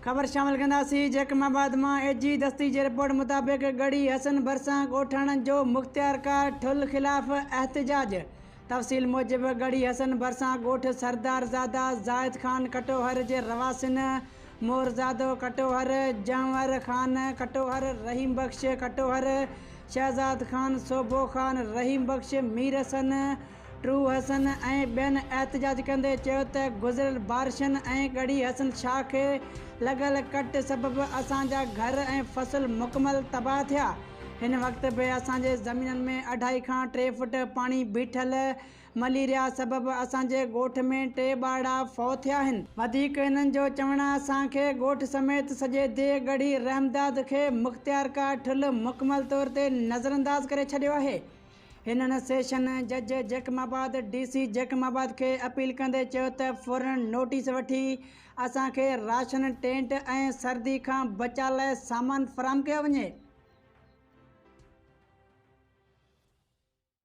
خبر شامل ڪنداسين جيڪب آباد مان اي جي دستي جي رپورٽ مطابق ڳڙهي حسن ڀرسان ڳوٺاڻن جو مختيارڪار ٺل خلاف احتجاج تفصيل موجب ڳڙهي حسن ڀرسان ڳوٺ سردار زاده زاهد خان ڪٽوهر جي رهواسين مورزادو ڪٽوهر، جهنور خان ڪٽوهر، رحيم بخش ڪٽوهر، شهزاد خان، صوڀو خان، رحيم بخش، مير حسن، ٽرو حسن ۽ ٻين احتجاج ڪندي چيو ته گذريل بارشن ۽ ڳڙهي حسن شاهه کي لڳل ڪٽ سبب اسان جا گهر ۽ فصل مڪمل تباهه ٿيا، هن وقت به اسان جي زمينن ۾ اڍائي کان ٽي فٽ پاڻي بيٺل، مليريا سبب اسان جي ڳوٺ ۾ ٽي ٻارڙا فوت ٿيا آهن. وڌيڪ هنن جو چوڻ اسان کي ڳوٺ سميت سڄي ديهه ڳڙهي رحمداد کي مختيارڪار ٺل مڪمل طور تي نظرانداز ڪري ڇڏيو آهي. هنن سيشن جج Jacobabad, D C Jacobabad کي اپيل ڪندي چيو ته فورن نوٽيس وٺي اسان کي راشن، ٽينٽ ۽ سردي کان بچاء لاء سامان فراهم ڪيو وڃي.